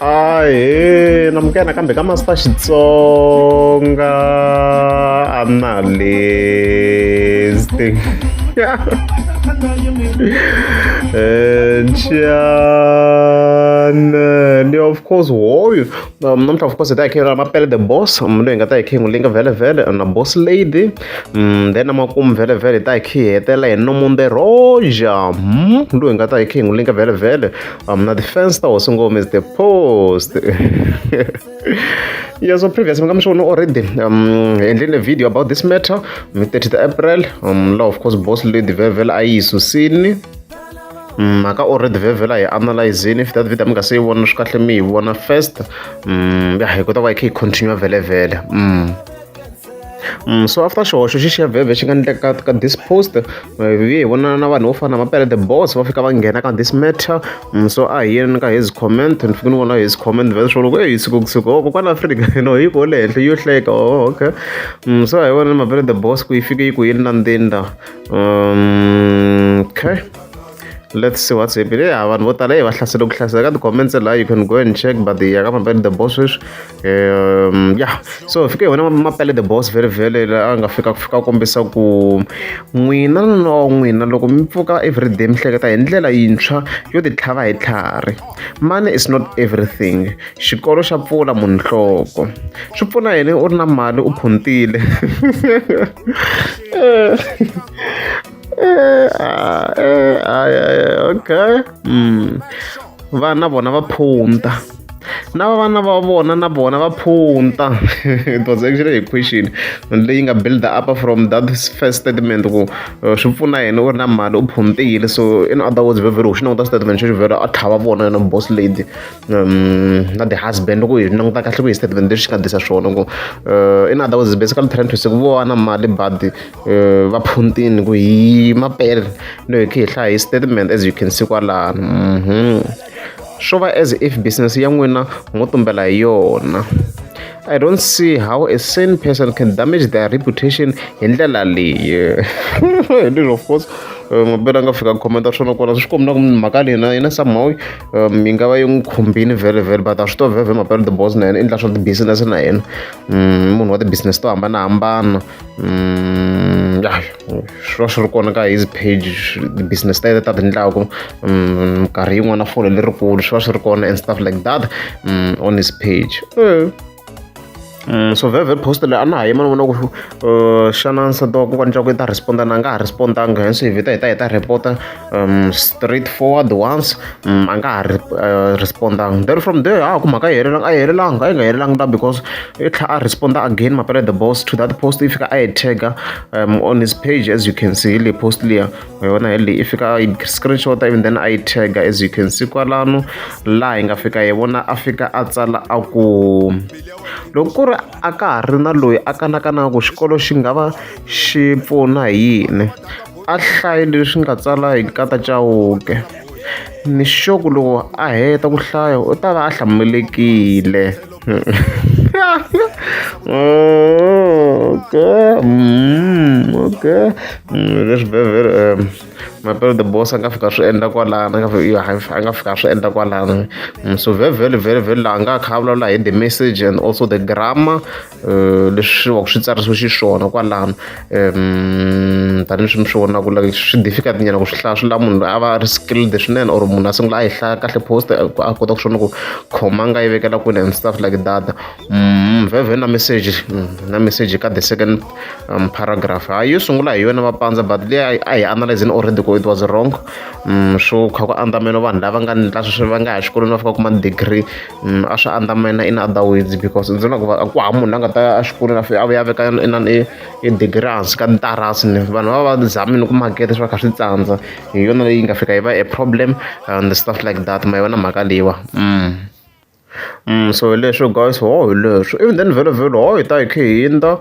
Ahee namukela nakambe ka Master Xitsonga Analyst Channel of course hoyu namuntlha of course hi ta hi kha hi Mapele the boss munhu loyi hi nga ta hi kha hi n'wi linga vhele vhele na boss lady then na makumu vhele vhele hi ta hi kha hi hetelela hi Nomonde Roger loyi hi nga ta hi kha hi n'wi linga vhele vhele na ti-fans ta hosi ngoma is the post yeah so previous mi nga mi swi vona already hi endlile video about this matter mi 30 April laha of course boss lady vhele vhele a yi susini mhaka already vhele a hi analyzini if that video mi nga se yi vona swi kahle mi yi vona first ya hi kota ku va hi kha hi continue vhele vhele so after xihoxo xi xiya vhevhe xi nga endleka ka this post hi vona na vanhu vo fana na Mapele the boss va fika va nghena ka this matter so a hi yeni ka his comment ni fike ni vona his comment vhele swo loko eyi siku kusuka oh kokwana Afrika no yi ko le henhla yo hleka oh okay so a hi vona Mapele the boss ku yi fike yi ku yini na ndinda okay let's see what's happening yeah vanhu vo tala va hlasele ku hlasela ka ti-comments laha you can go and check but ya ka Mapele the boss sweswi yeah so fike hi vona Mapele the boss vhele vhele a nga fika ku fika kombisa ku n'wina na n'wina loko mi pfuka everyday mi hleketa hi ndlela yintshwa yo ti tlhava hi tlhari money is not everything xikolo xa pfula munhu nhloko swi pfuna yini u ri na mali u phuntile okay vana vona va phunta na vana va vona na vona va phunta it was actually a question leyi nga build up from that first statement ku swi pfuna yini u ri na mali u phuntile so in other words vhevhele u xi languta statement xexo vhele a tlhava vona yena boss lady na the husband loko hi languta kahle ku hi statement lexi xi nga disa swona ku in other words basically trying to say ku vo va na mali but va phuntini ku hi mapele loyi hi kha hi hlaya hi statement as you can see kwalano swo va as if business ya n'wina mo tumbela hi yona I don't see how a sane person can damage their reputation hi ndlela leyi hi leswi of course mapele a nga fika commenta swona kwala swi komba ku mhaka leyi na yena somehow yi nga va yi n'wi khumbini vhele vhele but a swi to vhevhe Mapele the boss na yena i endla swa ti-business na yena munhu wa ti-business to hambanahambana ya swi va swi ri kona ka his page ti-business ta yena ta ti endlaku minkarhi yin'wana fole lerikulu swi va swi ri kona and stuff like that on his page so very very post leyi a na ha yima ni vona ku xana nsati wa kokwana Chauke i ta responda na a nga ha respondanga hence hi vheta hi ta hi ta report-a straight forward once a nga ha respondanga then from there a ku mhaka yi helelanga a yi helelanga a yi nga helelanga na because i tlhela a responda again Mapele the boss to that post i fika a yi tag on his page as you can see hi leyi post liya yona hi leyi i fika a yi screenshot even then a yi tag as you can see kwalano laha hi nga fika hi vona a fika a tsala a ku loko ku ri a ka ha ri na loyi a kanakanaka ku xikolo xi nga va xi pfuna hi yini a hlayi leswi nga tsala hi nkata Chauke ni sure ku loko a heta ku hlaya u ta va a hlamumelekile okay okay leswi vhevhele Mapele the boss a nga fika swi endla kwalano a nga a nga fika swi endla kwalano so vhele vhele vhele laha a nga kha a vulavula hi the message and also the grammar leswi va ku swi tsarisiwe xiswona kwalano tanihileswi mi swi vonaka like swi difficult nyana ku swi hlaya swi lava munhu loyi a va a ri skilled swinene or munhu a sungula a yi hlaya kahle post a kota ku swi vona ku khoma nga yi vekela kwini and stuff like that vhevhe na message na message ka the second paragraph hayi yo sungula hi yona va pandza but leyi a hi analyzini already ku it was wrong swo kha ku andamela vanhu lava nga ndla sweswo va nga ya xikolweni va fika kuma degree a swi andamela in other words because ndzi na ku va ku hava munhu la nga ta ya exikolweni a fika a vuya a veka inani i degree hansi ka ntarasi ni vanhu va va zamini ku makete swi va kha swi tsandza hi yona leyi nga fika yi va a problem and stuff like that ma yona mhaka leyiwa so hi leswo guys ho hi leswo even then vhele vhele ho hi ta hi khe hi hindza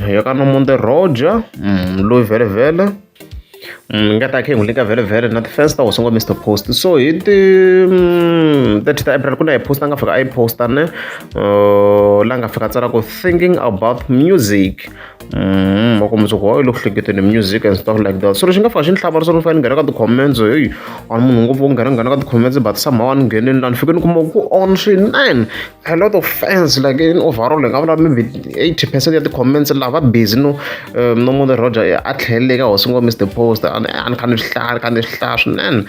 hi ya ka Nomonde Roger loyi vhele vhele. Ni nga ta kha hi n'wi lika vhele vhele na ti-fans ta hosi ngo Mr Post. So hi ti 30 ta April ku na hi post a nga fika a yi posta ne, la nga fika tsala ku thinking about music. Wa ku mundzuku wa le ku hleketeni music and stuff like that. So lexi nga fika xi ni hlamarisa ni fanele ni nghena ka ti-comments, heyi a ni munhu ngopfu wo nghena nghena ka ti-comments, but somehow a ni nghenini laha ni fike ni kuma ku on swinene a lot of fans, like in overall hi nga vula maybe 80% ya ti-comments laha va busy no Nomonde Roger a tlhelele ka hosi ngo Mr Post. A ni kha ni swi hlaya, ni kha ni swi hlaya swinene.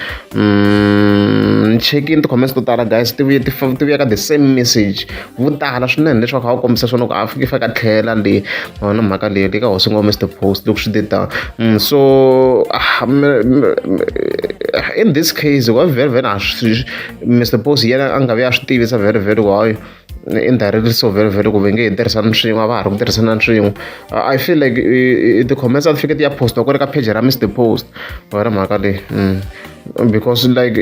Ni chekini ti-comments to tala guys, ti vuye ti vuya ka the same message vo tala swinene leswaku a wu kombisa swona ku a fiki fika tlhela le na mhaka leyi le ka hosi ngo Mr Post loko swi te tano. So in this case wa vhele vhele a swi Mr Post yena a nga vi a swi tivisa vhele vhele ku hayi indirectly, so vhele vhele ku va nge hi tirhisani swin'we, a va ha ri ku tirhisanani swin'we. I feel like ti-comments a ti fike ti ya postiwa ku ri ka page ra Mr Post wa ri mhaka leyi, because like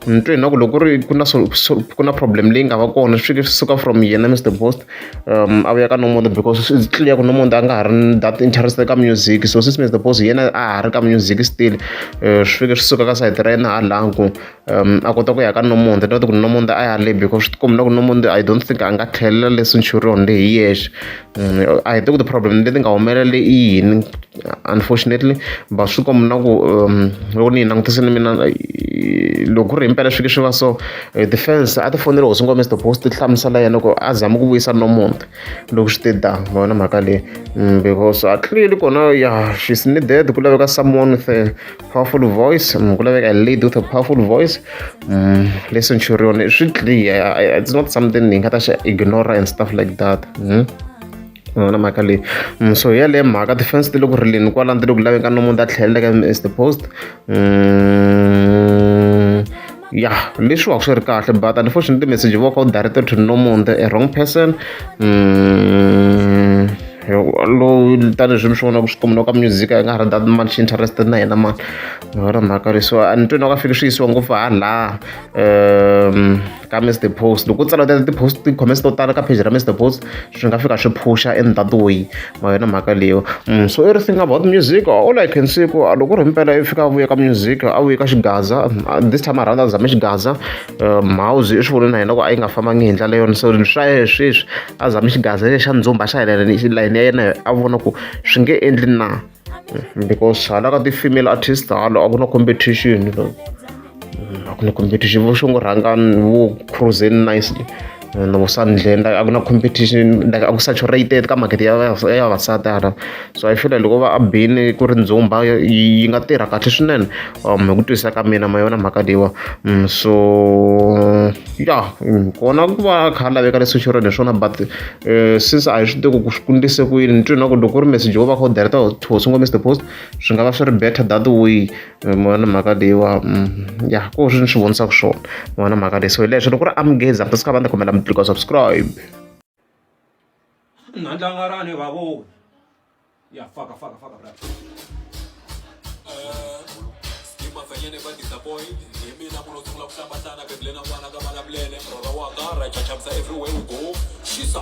ni twe na ku loko ku ri ku na ku na problem leyi nga va kona, swi fike swi suka from yena Mr Post a vuya ka Nomonde, because it's clear ku Nomonde a nga ha ri that interested ka music. So since Mr Post yena a ha ri ka music still, swi fike swi suka ka sayiti ra yena hala ku a kota ku ya ka Nomonde, not ku Nomonde a ya le, because swi tikomba na ku Nomonde I don't think a nga tlhelela le Centurion le hi yexe. A hi tivi ku ti-problem leti nga humelela i yini unfortunately, but swi komba na ku loko ni yi langutisile mina, loko ku ri himpela swi fike swi va so, ti-fans a ti fonela hosi ngo Mr Post ti hlamusela yena ku a zama ku vuyisa Nomonde loko swi te tano, ma vona mhaka leyi, because clearly kona ya she's needed, ku laveka someone with a powerful voice, ku laveka a lady with a powerful voice le Centurion. Swi clear it's not something hi nga ta xi ignore and stuff like that. Na mhaka leyi, so hi yaleyo mhaka ti-fans ti le ku rileni kwalano, ti le ku laveni ka Nomonde a tlhelela ka Mr Post. Ya leswi wa swi ri kahle, but unfortunately message va kha u directed to Nomonde, a wrong person, lowu tanihileswi mi swi vonaka swi kumeka ka music a nga ha ri that much interested na yena mani ra mhaka leyi. So a ni twi na ka fike swi yisiwa ngopfu hala ka Mr Post. Loko u tsala ti-post ti-comments to tala ka page ra Mr Post, swi nga fika swi phusha in that way, ma yona mhaka leyo. So everything about music, all I can say ku loko ku ri himpela i fika a vuya ka music, a vuye ka xigaza this time around, a zame xigaza mouse i swi vone na yena ku a yi nga fambangi hi ndlela yona. So swa yehe sweswi a zame xigaza lexa ndzumba xa hela layeni ya yena, a vona ku swi nge endli na, because hala ka ti-female artist hala a ku na competition, a ku na competition. Vo xo ngo rhangani vo cruiseni nicely na vo Sandleni, a ku na competition, like a ku saturated ka makete ya ya vavasati hala. So I feel like loko va a bini ku ri ndzumba yi nga tirha kahle swinene, hi ku twisisa ka mina, ma yona mhaka leyiwa. So ya kona ku va kha a laveka le Centurion hi swona, but since a hi swi tivi ku swi kundise ku yini, ni twi na ku loko ku ri message wo va kha u direct to hosi ngo Mr Post, swi nga va swi ri better that way, ma vona mhaka leyiwa. Ya ku swi ni swi vonisaka swona, ma vona mhaka leyi. So hi leswo loko ku ri amugeza mi ta swi kha va ni kombela mi tlika subscribe. Nandlangarani va vona ya faka faka faka bra. Mafenyene va disappoint hi mina munhu wo sungula ku hlambahlana bebulena n'wana ka malamulele murhorha wa ka ra chachamisa everywhere we go xisa.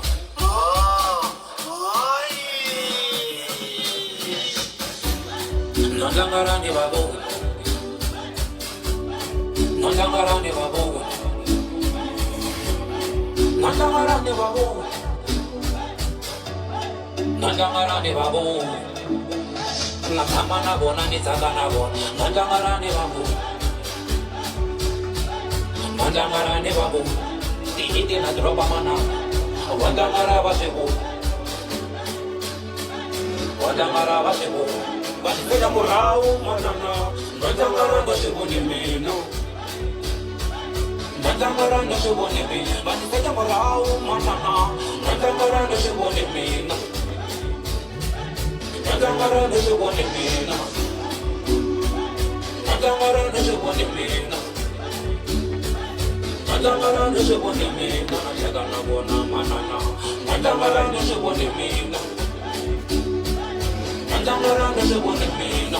Nandlangarani va vona. Nandlangarani va vona. Nandlangarani va vona. Nandlangarani va vona. Na tshama na vona ni tsaka na vona. Nandlangarani va vona. Nandlangarani va vona. Tihiti na dropa mana. Vandlangara va swi vona. Vandlangara va swi vona. Va xifela murahu manana Nandlangara va swi voni mina Nandlangara ni swi voni mina. Va xifela murahu manana. Nandlangara ni swi voni mina. Nandlangara ni swi voni mina. Nandlangara ni swi voni mina. Nandlangara ni swi voni mina. Na hleka na vona manana. Nandlangara ni swi voni mina. Nandlangara ni swi voni mina.